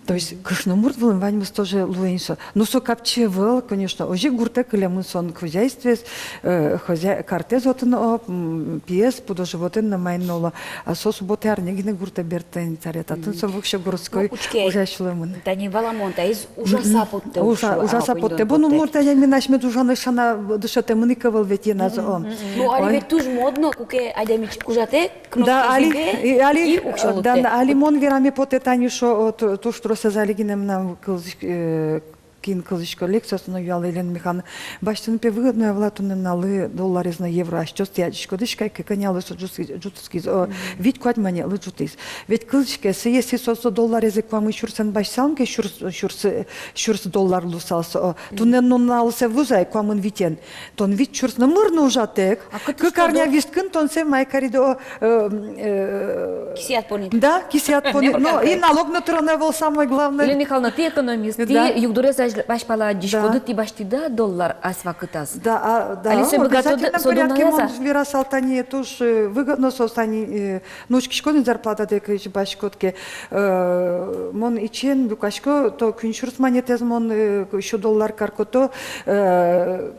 То есть кышномурт вылын ваньмыз тоже луэ ини со. Ну, со капчи ӧвӧл, конечно, озьы гуртэ кылемын солэн хозяйствоез, э, хозя-, картэз отын, о, м, пиез, пудо-животэн но маин но уло. А со суббота арня гинэ гуртэ бертэ ини, табере татын со вообще городской, ну, учке, уже сюлэмын. Тани валамон, таиз ужаса поттэ. Ужа-, ужаса поттэ. Бон удмурт адями асьмеды ужаны сяна дышетэмын ик ӧвӧл ведь, Инна, о. Ну, али ведь туж модно, куке адями чик ужатэ, кнопка, да, али, и али, и уксё лыктэ. Да, да, али мон вераме потэ тани, шуо, о, ту-, туж тросэз али гинэ мынам кылзӥсь-, э, кин кылзӥсько лекциосын но, юало: Елена Михайловна, басьтыны пе выгодно-а вал туннэ нуналлы долларез но евро? Асьтэос тӥ адӟиськоды ке, кӧня луэ со ӝутскиз, ӝутскиз, о, вить-куать манетлы ӝутӥз. Ведь кылзӥське, если со, со долларез ик куамын сюрсэн басьтысал ке, сюрс, сюрс, сюрс доллар луысал со, о, туннэ нуналлы со вуиз ай куамын витен. Тон вить сюрс но мыр но ужатэк. А кык арня вискын тон сое мае кариды, о, э, э, кисыяд понӥд. Да, кисыяд понӥд. Но и налог но тыроно ӧвӧл, самое главное. Елена Михайловна, тӥ экономист, тӥ югдурез азьпала адӟиськоды, тӥ басьтӥды-а доллар ас вакытаз? Да, а, да, али сое быгатоды, обязательном порядке. Мон верасал, тани туж, э, выгодно со, тани, э, ну, учкиськод ини, зарплатадэк ик басьтӥськод ке, э, мон ичиен люкасько, то куинь сюрс манетэз мон, э, сю доллар карко, то, э,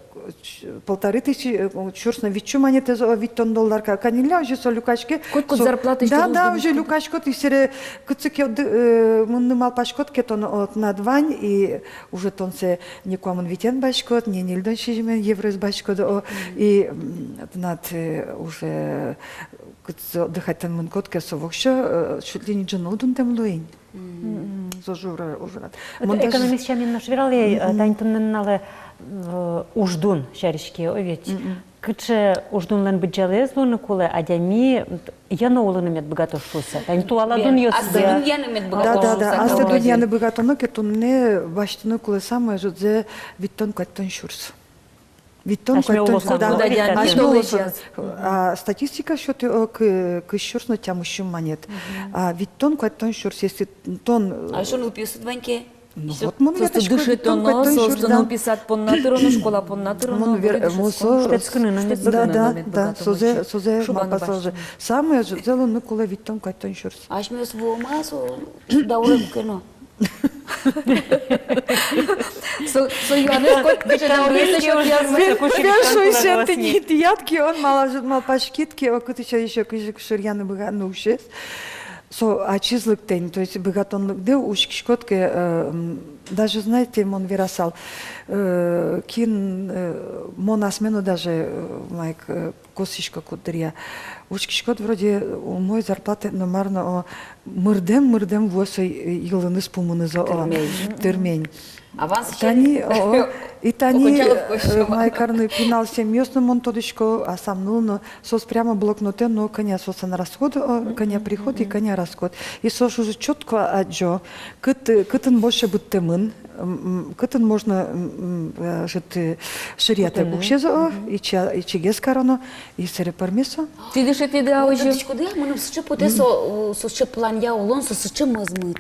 ч-, полторы тысячи, э, сюрс но вить сю манетэз, о, витьтон доллар ка-, каньылля озьы со люкаське. Котькуд зарплатаысь. Да, да, озьы люкаськод, и сэре кытчы ке, э, мынны малпаськод ке, тон, о, тынад вань, и уже тон сое не куамын витен басьтӥськод, не ньыльдон сизьымен евроез басьтӥськод, о, и, м, тынад, э, уже кытчы отдыхать мынӥськод ке, со воксё, э, чуть ли не ӝыны дунтэм луэ ини. Со жура, ужрад. Экономист сямен нош вералэ, э, тани туннэ нуналэ, э, уждун сярысь ке, о, ведь. Кыӵе уждунлэн быдӟалаез луыны кулэ, адями йӧно улыны мед быгатоз шуыса. Тани туала дунъёсыз. Аслым дунъяны мед быгатоз. Да, да, да. Аслым дунъяны быгатоно ке, туннэ басьтыны кулэ самой ӧжытсэ витьтон-куатьтон сюрс. Витьтон-куатьтон сюрс, да. Асьме улосын. А статистика сётэ, о, кы-, кызь сюрс но тямыс сю манет. А витьтон-куатьтон сюрс, если тон, а эшшо нылпиосыд вань ке? Ну вот, мон верасько, витьтон-куатьтон сюрс, да. Соосты нылписад понна тыроно, школа понна тыроно, мон вер-, мон со-, шутэтскыны но мед быгатоно. Да, да, да, созэ, созэ малпаса уже. Самой ӧжытсэ луыны кулэ витьтон-куатьтон сюрс. Асьмеос вуом-а со даурен ке но? Со, со юанэз котькыӵе даурен ке но. Пе-, пе-, шуиськод ини, тӥяд ке, о, малы ӧжыт малпаськид ке, о, кытысь ещё кызьы шыръяны быгатоно уксёез. Со ачиз лыктэ ини, то есть быгатонлыкдэ учкиськод ке, э, м, даже, знаете, мон верасал, э, кин, э, мон асме но даже, э, майке, э, косӥсько куддыръя. Учкиськод, вроде умой зарплата но, мар но, о, мырдэм, мырдэм вуэ со, э, йылыныз пумыныз, о, тырмень. Тырмень. Аванс. Тани, о, о, и тани, э, мае карыны, пинал семьяос но, мон тодӥсько, асам ныл но, соос прямо блокнотэ но, кӧня соослэн расход, о, кӧня приход и кӧня расход. И соос уже чётко адӟо, кыт-, кытын больше быдтэмын, м, м, кытын можно, м, м, э, ӧжыт, э, шыръятэк уксёзэ, о, ичи-, ичигес кароно, и сэре пӧрме со. Тӥ дышетӥды-а озьы? Тодӥськоды-а, мыным сыӵе потэ со, о, со сыӵе планъя улон, со сыӵе мӧзмыт.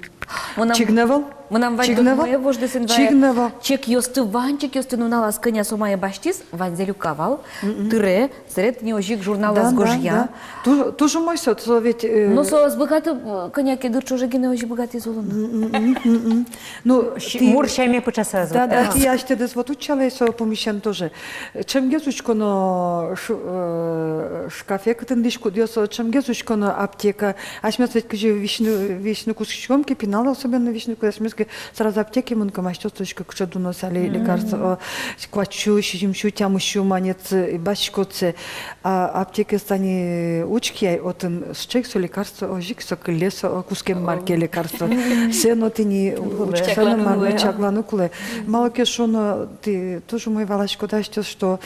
Мынам чик но ӧвӧл. Мынам вань. Чигнево. Мае вождэс эн вае. Чигнево. Чекъёсты, вань чекъёсты нуналаз кӧня со мае басьтӥз, ваньзэ люка вал. Тыре, сэре тӥни озьы ик журналаз гожъя. Да, да, да. Ту-, туж умой со, со ведь, э, но со ӧз быгаты, э, кӧня ке дыр ӵоже гинэ озьы быгатӥз улыны. М, м, м, м, м. Ну, щ-, тӥ мур сяме пыӵаса ӧз. Да, да, тӥ асьтэдыз вот утчалэ со пумысен тоже. Ӵемгес учконо ш-, э, шкафе, кытын дӥськутъёс, ӵемгес учконо аптека. Асьмеос ведь кызьы висьыны, висьыны кутскиськом ке, пинал особенно висьыны ку-, асьмеос ке сразу аптеке мынӥськом, асьтэос тодӥсько, кыӵе дуноез али лекарство, э, куать сю, сизьым сю, тямыс сю манет, э, басьтӥськод сое. А аптекаез тани учкы ай, отын сыӵе ик со лекарство, озьы ик со кылле со, о, кутскем марке лекарство. Сое но тӥни учкыса но, мар но, чакланы кулэ. Малы ке шуоно, тӥ туж умой валаськоды, асьтэос, что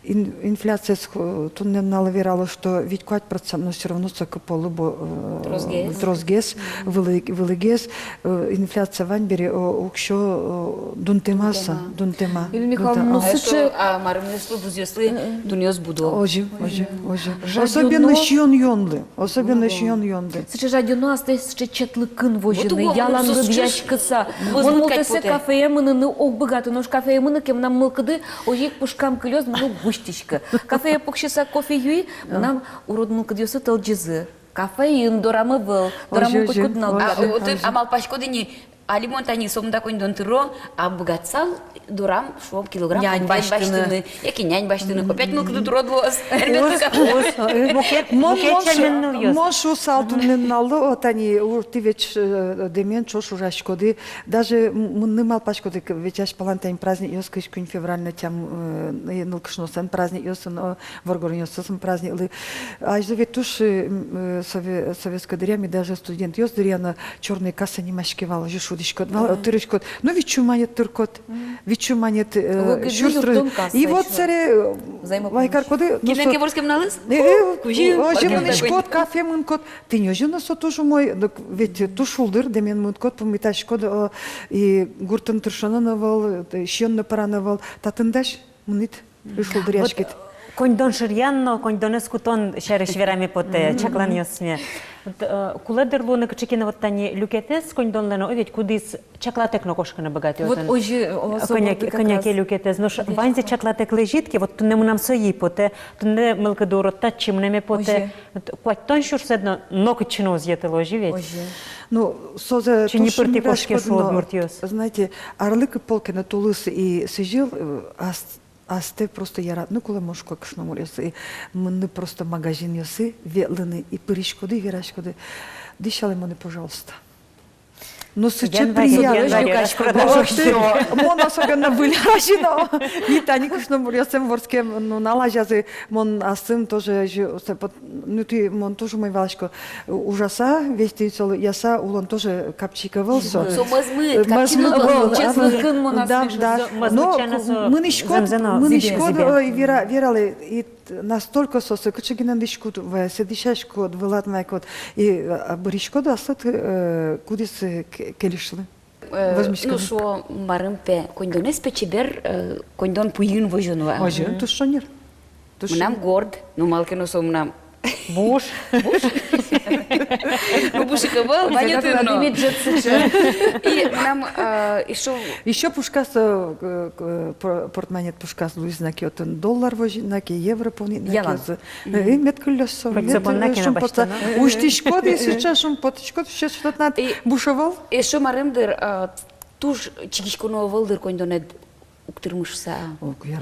ин-, инфляциез, э, туннэ нуналлы верало, что вить-куать процент, но всё равно со кыполы бо-, э, тросгес, тросгес, вылы-, вылыгес, э, инфляция вань бере, о, уксё, э, дунтэма со, дунтэма. Дунтэма. Юлия Михайловна, ну, а сыӵе, что, а, марымъёслы, вузъёслы дунъёс будо. Озьы, озьы, озьы. Жадёно. Особенно сиён-юонлы. Особенно сиён-юонлы. Сыӵе жадёно астэ сыӵе четлыкын возьыны, вот уго, ялан лыдъяськыса. Мон мултэсэ кафее мыныны уг быгаты, нош кафее мыныке, мынам мылкыды озьы ик пушкам кылёз, мон уг усьтӥськы. Кафее пуксьыса кофе юи, мынам урод мылкыдъёсы тӧлӟизы. Кафеын дорам ӧвӧл, дорам пуксьыку нал. Озьы, озьы. А, отын, а малпаськоды ини, али мон тани сомында коньдон тыро, а быгатысал дорам, шуом, килограмм нянь басьтыны, яке нянь басьтыны. Опять мылкыдыд урод луоз. Уз, уз, э, мукет, мон, мукет мон сямен шу-, нылъёс. Мон шуысал туннэ нуналлы, о, тани, у, тӥ ведь, э, дэмен ӵош ужаськоды. Даже м-, мынны малпаськоды, к-, ведь азьпалан тани праздникъёс, кызь куинь февраль но тям, э, нылкышноослэн праздникъёсын, о, воргоронъёслэн праздниклы. Азьло ведь туж, э, м, э, сове-, советской дыръя ми даже студентъёс дыръя но «Чёрная касса» нимаське вал, озьы шудӥськод вал, тырӥськод. Ну, вить сю манет тыркод. Вить сю манет, э, сюрс трос. И вот сэре, э, вай каркоды, ну, кинлэн ке вордскем нуналыз? Э, э, озьы мынӥськод, кафе мынӥськод. Тӥни озьы но со туж умой, дак ведь туж шулдыр, дэмен мынӥськод, пумитаськод, э, и гуртын тыршоно но ӧвӧл, э, сиён но пӧрано ӧвӧл. Татын дась, мынӥд. Ишулдыръяськид. Вот, э, коньдон шыръян но коньдонэз кутон сярысь вераме потэ, чакланъёсме. Вот, э, кулэ дыр луыны кыӵе ке но вот тани люкетэз коньдонлэн, о, ведь кудӥз чаклатэк но кошкыны быгатэ. Вот отын озьы, о, кӧня ке, кӧня ке люкетэз. Нош ваньзэ чаклатэк лэзид ке, вот туннэ мынам сое потэ, туннэ мылкыды урод татчы мынэме потэ. Озьы. Вот куатьтон сюрсэд но нокытчы но уз йӧтылы, озьы ведь. Озьы. Ну, созэ туж пыртӥ кошке, шуо удмуртъёс. Знаете, арлы кык пол ке но тулыс и сӥзьыл, э, ас- Астэ просто яратыны кулэ, мон шуко, кышномуртъёсы, и мыныны просто магазинъёсы, ветлыны, и пыриськоды, вераськоды: «Дӥсялэ монэ, пожалуйста». Ну, сыӵе приятно. Мон особенно выль араз но, и тани кышномуртъёслэн вордскем нунал азязы, мон асьсэм тоже, ну, тӥ, мон тоже умой валасько. Ужаса, весь тӥни солы яса, улон тоже капчи ик ӧвӧл со. Со мӧзмыт, э, капчи ӧвӧл, чеслыкын мон. Да, да. Но мынӥськод, мынӥськод, ой, вера-, вералэ, и т-, настолько со, со кыӵе гинэ дӥськут вае, сое дӥсяськод, вылад майкод, и, э, быриськод аслыд, э, кудӥз, э, к-, кельшиз. Э, ну, шуо, марым пе, коньдонэз пе чебер, э, коньдон пуйын возёно вал. Озьы, туж шонер. Мынам горд, ну, малы ке но со мынам буш. Буш. Ну, буш ик ӧвӧл, ваньмыз но. И мынам, э, ещё, ещё пушказ, э, э, пор-, портмонет пушказ луиз на ке, отын доллар возьыт на ке, евро понӥт на ке. Ялан. Э, и мед кыллёз со, мед, э, шумпотса. Усьтӥськод, и сыӵе шумпотӥськод, сыӵе, что-то надо. И буш ӧвӧл. Ещё марым дыр, э, туж чигиськоно ӧвӧл дыр коньдонэд уг тырмы шуса.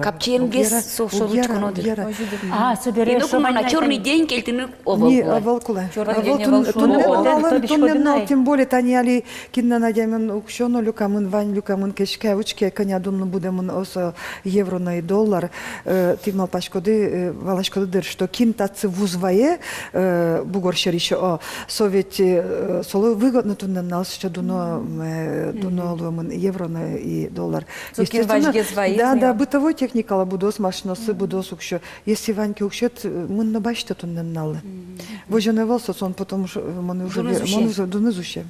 Капчиенгес со шоры учконо дыр. А, собере и ноку мон на чёрный день кельтыны ӧвӧл кулэ. Ӧвӧл кулэ. Ӧвӧл кулэ. Туннэ нуналын, туннэ нуналын, тем более, тани али кинлэн адямилэн уксё но люкамын, вань люкамын, кешке, учке, кӧня дунлы будэмын со евро но и доллар. Э, тӥ малпаськоды, э, валаськоды дыр, что кин татчы вуз вае, э, бугор сьӧрысь, о, со ведь, э, солы выгодно туннэ нуналысь сыӵе дуно, э, дуно луэмын евро но и доллар. Естественно, да, да, бытовой техникалы будоз, машинаосы будоз уксё. Если вань ке уксёд, э, мын но басьты туннэ нуналлы. Возёно ӧвӧл со, сон потом уж, э, мон уже, мон уже дуныз усе.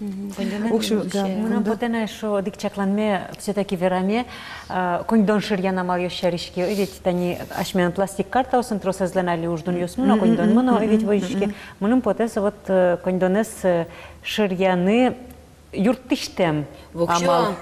Уксё, да. Мынам потэ на эшшо одӥг чакланме, всё-таки вераме, а, коньдон шыръян амалъёс сярысь ке, ой, ведь тани асьмелэн пластик картаосын тросэзлэн али уждунъёсмы но, коньдонмы но, ой, ведь возиське. Мыным потэ со вот, э, коньдонэз, э, шыръяны, Юрттӥсьтэм. Воксё. Амал.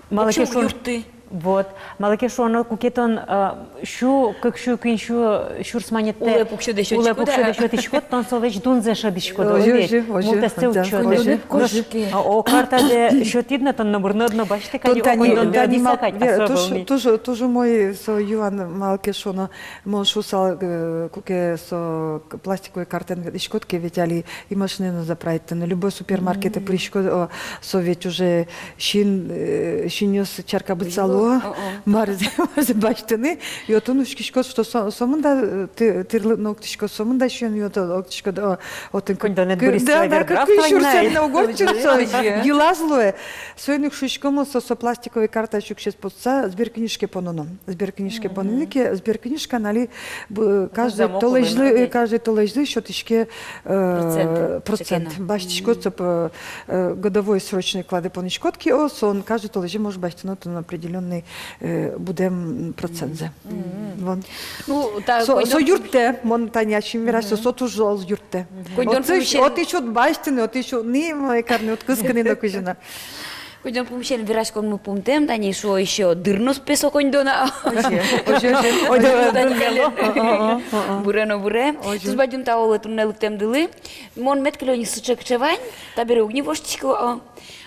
Малы ке шуоно, юртты. Вот. Малы ке шуоно, куке тон, э, сю, кык сю, куинь сю сюрс манеттэ улэ пуксёд, улэ пуксёд, сётӥськод, тон солэсь дунзэ шӧдӥськод. Озьы, озьы, озьы. Мултэстэ уг сётэ. Озьы, озьы. А, о, картазэ сётӥд но, тон номыр но ӧд но басьты кадь, тон тани, о, коньдон, тон тани, дорыса мал-, кадь, вера, туж, туж, туж умой со юан, малы ке шуоно, мон шуысал, э, куке со к-, пластиковый картаен ветлӥськод ке, ведь али и машинаен но заправить карыны, любой супермаркетэ пыриськод, о, со ведь уже син, э, синъёс чарка быдсало, о, о, марзэ, марзэ басьтыны, и отын учкиськод, что со-, сомында, э, ты-, тӥрлык но октӥськод, сомында сиён-юон но октӥськод, о, отын к-, коньдонэд к-, бырисьсэ, да, да, вердас кык сю сюрсэд но уг ортчы, со йылаз луэ. Соин ик шуисько, мон со, со пластиковый карта ӵуксез потса сберкнижке пононо. Сберкнижке поныны ке, сберкнижкаын али б-, каждый толэзьлы, э, каждый толэзьлы сётӥське, э, процент. Процент. Басьтӥськод, со, э, годовой срочный вклады поныськод ке, о, со каждый толэзе можешь басьтыны отын определённый, э, будэм, м, процентсэ. Мгм. Вот. Ну, та со, со коньдон юрттэ, мон тани ачим верасько, со, со туж зол юрттэ. Мгм. Коньдон пумысен. Отысь уд басьтыны, отысь уд ни, май карны, уд кыскыны но кузьыны. Коньдон пумысен вераськонмы пумтэм, тани шуо ещё, дыр но уз пе со коньдон, а. Озьы, озьы, озьы. Озьы, озьы. Буре но буре. Озьы. Туж бадӟым тау луэ туннэ лыктэмдылы. Мон мед кылё ни сыӵе, кыӵе вань, табере уг ни воштӥськы, о.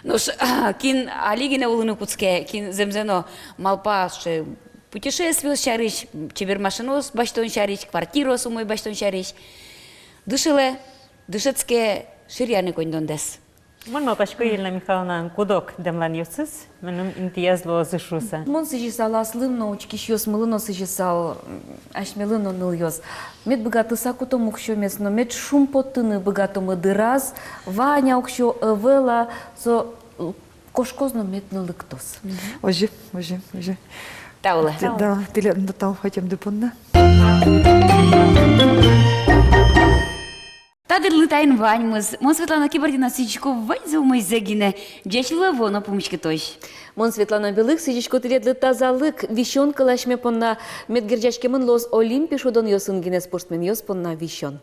Нош, а, кин али гинэ улыны кутске, кин зэмзэ но малпа сыӵе путешествиос сярысь, чебер машинаос басьтон сярысь, квартираос умой басьтон сярысь. Дышылэ, дышетске ширъяны коньдондэс. Мон малпасько, Елена Михайловна, куд-ог дэмланъёсыз мыным интыяз луозы шуыса. Мон сӥзьысал аслым но, учкисьёсмылы но сӥзьысал, м, асьмелы но, нылъёс. Мед быгатыса кутом уксёмес но, мед шумпоттыны быгатомы дыраз, вань-а уксё, ӧвӧл-а, со, э, кошкоз но мед но лыктоз. Озьы, озьы, озьы. Тау лэ. Т-, да, тӥледлы но тау ӧтемды понна. Та дырлы таин ваньмыз. Мон, Светлана Кибардина, сӥзисько ваньзэ умойзэ гинэ. Ӟеч луэ, вуоно пумиськытозь. Мон, Светлана Белых, сӥзисько тӥледлы тазалык, висён кыл асьме понна. Мед герӟаськемын луоз Олимпи шудонъёсын гинэ спортсменъёс понна висён.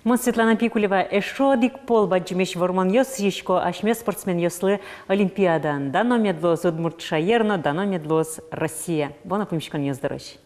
Мон, Светлана Пикулева, эшшо одӥг пол бадӟымесь вормонъёс сӥзисько асьме спортсменъёслы Олимпиадаын. Дано мед луоз удмурт шаер но, дано мед луоз Россия. Вуоно пумиськонъёс дорозь.